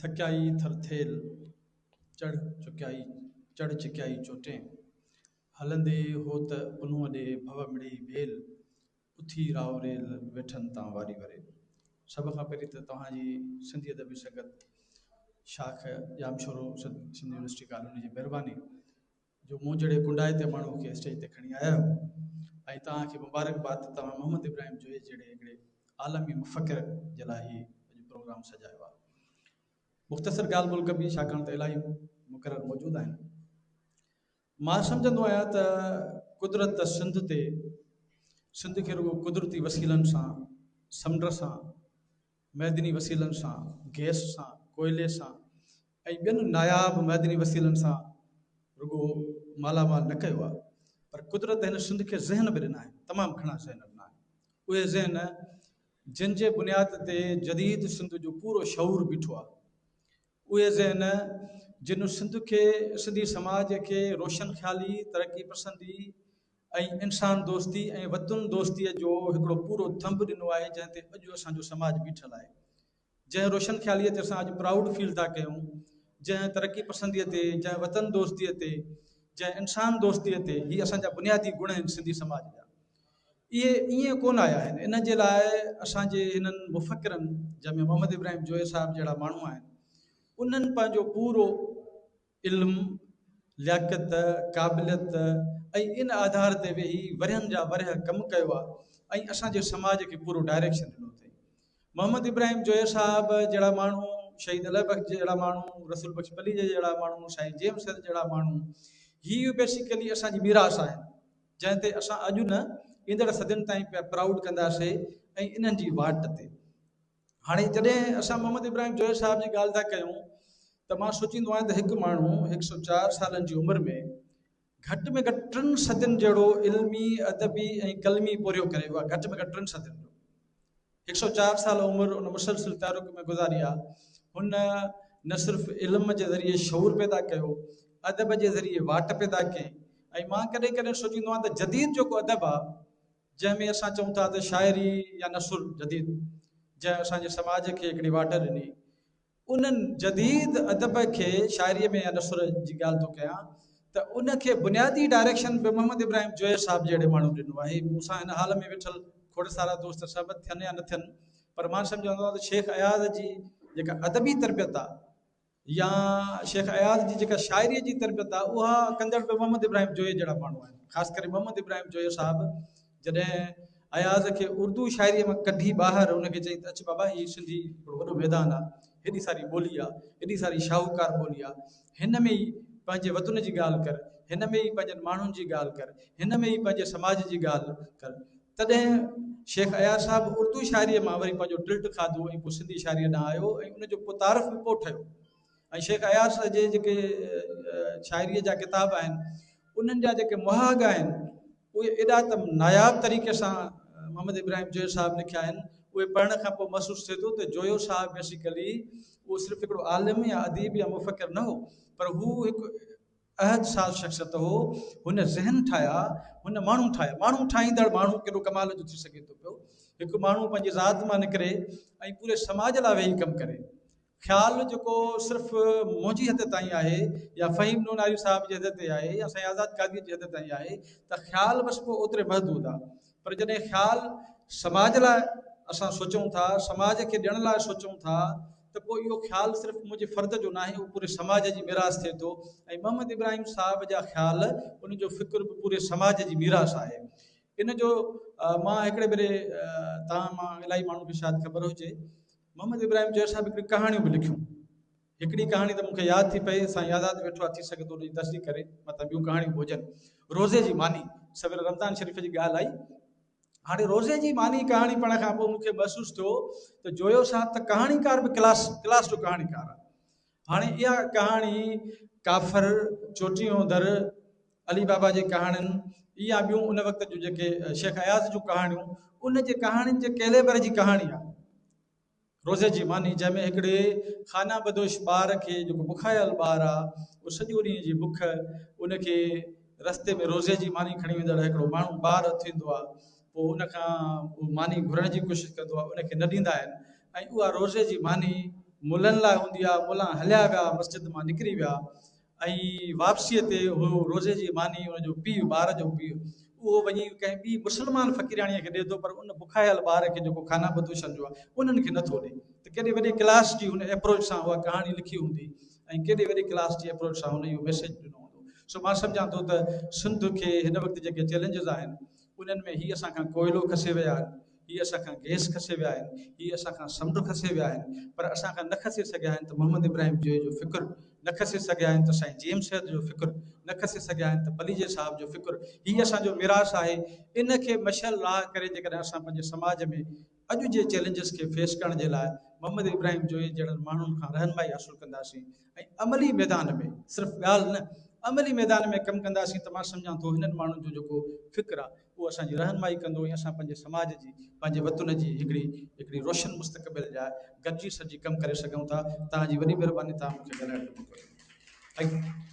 ٿڪيائي ٿرٿيل، چڙهه چڪيائي چڙهه چڪيائي چوٽين، هلندي هوت پنهونء ڏي ڀو مڙيئي ڀيل، اٿي رائو ريل ويٺن تان واري وري. سڀ کان پهرين ته توهان جي سنڌي ادبي سنگت شاخ ڄامشورو سنڌ يونيورسٽي ڪالوني جي مهرباني جو مون جهڙي ڪنڊائتي ماڻهو کي اسٽيج تي کڻي آيا آهيو ۽ توهان کي مبارڪباد ته توهان محمد ابراهيم جويي جهڙي هڪڙي عالمي مفڪر جي لاء هي اڄ پروگرام سجايو آهي. مختصر ڳالهه ٻولهه ڪبي ڇاڪاڻ ته الاهي مقرر موجود آهن. مان سمجهندو آهيان ته قدرت سنڌ تي سنڌ کي رڳو قدرتي وسيلن سان، سمنڊ سان، معدني وسيلن سان، گئس سان، ڪوئلي سان ۽ ٻين ناياب معدني وسيلن سان رڳو مالا مال نه ڪيو آهي پر قدرت هن سنڌ کي ذهن به ڏنا آهن، تمام گهڻا ذهن ڏنا آهن. اهي ذهن جن جي بنياد تي جديد سنڌ جو پورو شعور بيٺو آهي. اهي ذهن جن سنڌ کي، سنڌي سماج کي روشن خيالي، ترقي پسندي ۽ انسان دوستي ۽ وطن دوستيء جو هڪڙو پورو ٿنڀ ڏنو آهي جنهن تي اڄ اسان جو سماج بيٺل آهي. جنهن روشن خياليء تي اسان اڄ پرائوڊ فيل ٿا ڪيون، جنهن ترقي پسنديء تي، جنهن وطن دوستيء تي، جنهن انسان دوستيء تي، هي اسان جا بنيادي گڻ آهن سنڌي سماج جا. اهي ائين ڪونه آيا آهن. ان جي لاء اسان جي هنن مفڪرن جنهن ۾ محمد ابراهيم جويي صاحب جهڙا ماڻهو آهن، انهن پنهنجو پورو علم، لياقت، قابليت ۽ ان آڌار تي ويهي ورهين جا ورهيه ڪم ڪيو آهي ۽ اسان جي سماج کي پورو ڊائريڪشن ڏنو اٿئي. محمد ابراهيم جويي صاحب جهڙا ماڻهو، شهيد الهه بخش جهڙا ماڻهو، رسول بخش پليجي جهڙا ماڻهو، سائين جي ايم سيد جهڙا ماڻهو، هي بيسيڪلي اسان جي ميراث آهن. جنهن تي اسان اڄ نه ايندڙ صدين تائين پيا پرائوڊ ڪنداسي ۽ انهن جي واٽ تي هاڻي جڏهن اسان محمد ابراهيم جويي صاحب جي ڳالهه ٿا ڪيون ته مان سوچيندو آهيان ته هڪ ماڻهو هڪ سو چار سالن جي عمر ۾ گهٽ ۾ گهٽ ٽن صدين جهڙو علمي ادبي ۽ قلمي پورهيو ڪري ويو آهي گهٽ ۾ گهٽ ٽن صدين جو هڪ سئو چار سال عمر ان مسلسل تحرڪ ۾ گذاري آ. هن نه صرف علم جي ذريعي شعور پيدا ڪيو، ادب جي ذريعي واٽ پيدا ڪئي ۽ مان ڪڏهن ڪڏهن سوچيندو آهيان ته جديد جيڪو ادب آ، جنهن ۾ اسان چئون ٿا ته شاعري يا نثر جديد، جنهن اسان جي سماج کي هڪڙي واٽ ڏني، انهن جديد ادب کي شاعريء ۾ يا نثر جي ڳالهه ٿو ڪيان ته ان کي بنيادي ڊائريڪشن به محمد ابراهيم جويي صاحب جهڙي ماڻهو ڏنو آهي. مون سان هن هال ۾ ويٺل کوڙ سارا دوست سهمت ٿين يا نه ٿين پر مان سمجهندو آهيان ته شيخ اياز جي جيڪا ادبي تربيت آهي يا شيخ اياز جي جيڪا شاعريء جي تربيت آهي اها ڪندڙ به محمد ابراهيم جويي جهڙا ماڻهو آهن. خاص ڪري محمد ابراهيم جويو صاحب جڏهن اياز کي اردو شاعريء مان ڪڍي ٻاهر ان کي چيائين ته اچ بابا هي سنڌي هڪڙو وڏو ميدان آ، هيڏي ساري ٻولي آ، هيڏي ساري شاهوڪار ٻولي آ، هن ۾ ئي پنهنجي وطن جي ڳالهه ڪر، هن ۾ ئي پنهنجن ماڻهن جي ڳالهه ڪر، هن ۾ ئي پنهنجي سماج جي ڳالهه ڪر. تڏهن شيخ اياز صاحب اردو شاعريء مان وري پنهنجو ٽلٽ کاڌو ۽ پوء سنڌي شاعريء ڏانهن آيو ۽ ان جو پوء تعارف به پوء ٺهيو ۽ شيخ اياز جي جيڪي شاعريء جا ڪتاب آهن، انهن جا جيڪي مهاڳ آهن، اهي ايڏا ته ناياب طريقي سان محمد ابراهيم جويو صاحب لکيا آهن، اهي پڙهڻ کان پوء محسوس ٿئي ٿو ته جويو صاحب بيسيڪلي اهو صرف هڪڙو عالم يا اديب يا مفڪر نه هو پر هو هڪ عهد ساز شخصيت هو، هن ذهن ٺاهيا، هن ماڻهو ٺاهيا، ماڻهو ٺاهيندڙ ماڻهو ڪيڏو ڪمال جو ٿي سگهي ٿو پيو، هڪ ماڻهو پنهنجي ذات مان نڪري ۽ پوري سماج لاء ويهي ڪم ڪري. خيال جيڪو صرف منهنجي حد تائين آهي يا فهيم نوناري صاحب جي حد تي آهي يا سائين آزاد قاضيء جي حد تائين آهي ته خيال بس پوء اوتري محدود آهي پر جڏهن خيال سماج لاء اسان سوچون ٿا سماج کي ڏيڻ لاء سوچون ٿا ته پوء اهو خيال صرف منهنجي فرد جو ناهي اهو پوري سماج جي ميراث ٿئي ٿو ۽ محمد ابراهيم صاحب جا خيال ان جو فڪر به پوري سماج جي ميراث آهي ان جو مان هڪڙي ڀيري توهان مان الاهي ماڻهن کي شايد خبر هجي محمد ابراهيم جويي صاحب هڪڙيون ڪهاڻيون به لکيون. هڪڙي ڪهاڻي ته مون کي ياد ٿي پئي، سائين آزاد ويٺو آهي ٿي سگهي ٿو ان جي تصديق ڪري، متان ٻيون ڪهاڻيون به هجن. روزي جي ماني، سوير رمضان شريف جي ڳالهه آئي. هاڻي روزي جي ماني ڪهاڻي پڙهڻ کان پوء مون کي محسوس ٿيو ته جويو صاحب ته ڪهاڻيڪار به ڪلاس ڪلاس جو ڪهاڻيڪار آهي. هاڻي اها ڪهاڻي ڪافر، چوٽيهون در، علي بابا جي ڪهاڻين يا ٻيون ان وقت جون جيڪي شيخ اياز جون ڪهاڻيون ان جي ڪهاڻين جي ڪيليبر جي ڪهاڻي آهي. روزي جي ماني جنهن ۾ هڪڙي خانه بدوش ٻار کي جيڪو بکايل ٻار آ اهو سڄو ڏينهن جي بک ان کي رستي ۾ روزي جي ماني کڻي ويندڙ هڪڙو ماڻهو ٻار ٿيندو آ پوء ان کان اهو ماني گهرڻ جي ڪوشش ڪندو آ ان کي نه ڏيندا آهن ۽ اها روزي جي ماني ملن لاء هوندي آهي. ملان هليا ويا، مسجد مان نڪري ويا ۽ واپسيء تي هو روزي جي ماني ان جو پيء، ٻار جو پيء، اهو وڃي ڪنهن ٻي مسلمان فقيرياڻيء کي ڏئي ٿو، پر ان بکايل ٻار کي جيڪو خانه بدوشن جو آهي، انهن کي نٿو ڏئي. ته ڪيڏي وڏي ڪلاس جي هن ايپروچ سان اها ڪهاڻي لکي هوندي ۽ ڪيڏي وڏي ڪلاس جي ايپروچ سان هن اهو ميسيج ڏنو هوندو. سو مان سمجهان ٿو ته سنڌ کي هن وقت جيڪي چئلينجز آهن، انهن ۾ هي اسان کان ڪوئلو کسي ويا آهن، هي اسان کان گئس کسي ويا آهن، هي اسان کان سمنڊ کسي ويا آهن، پر اسان کان نه کسي سگهيا آهن ته محمد ابراهيم جويي جو فڪر، نه کسي سگهيا آهن ته سائين جي ايم سيد جو فڪر، نه کسي سگهيا آهن ته پليجي صاحب جو فڪر. هي اسان جو ميراث آهي، ان کي مشعل راهه ڪري جيڪڏهن اسان پنهنجي سماج ۾ اڄ جي چئلينجز کي فيس ڪرڻ جي لاء محمد ابراهيم جويي جهڙن ماڻهن کان رهنمائي حاصل ڪنداسين ۽ عملي ميدان ۾، صرف ڳالهه نه، عملي ميدان ۾ ڪم ڪنداسين ته مان سمجهان ٿو هنن ماڻهن جو جيڪو فڪر آهي، اهو اسان جي رهنمائي ڪندو ۽ اسان پنهنجي سماج جي، پنهنجي وطن جي هڪڙي روشن مستقبل جي لاء گڏجي سڏجي ڪم ڪري سگهون ٿا. توهان جي وڏي مهرباني توهان مون کي ڳالهائڻ جو موقعو ڏنو. Thank you.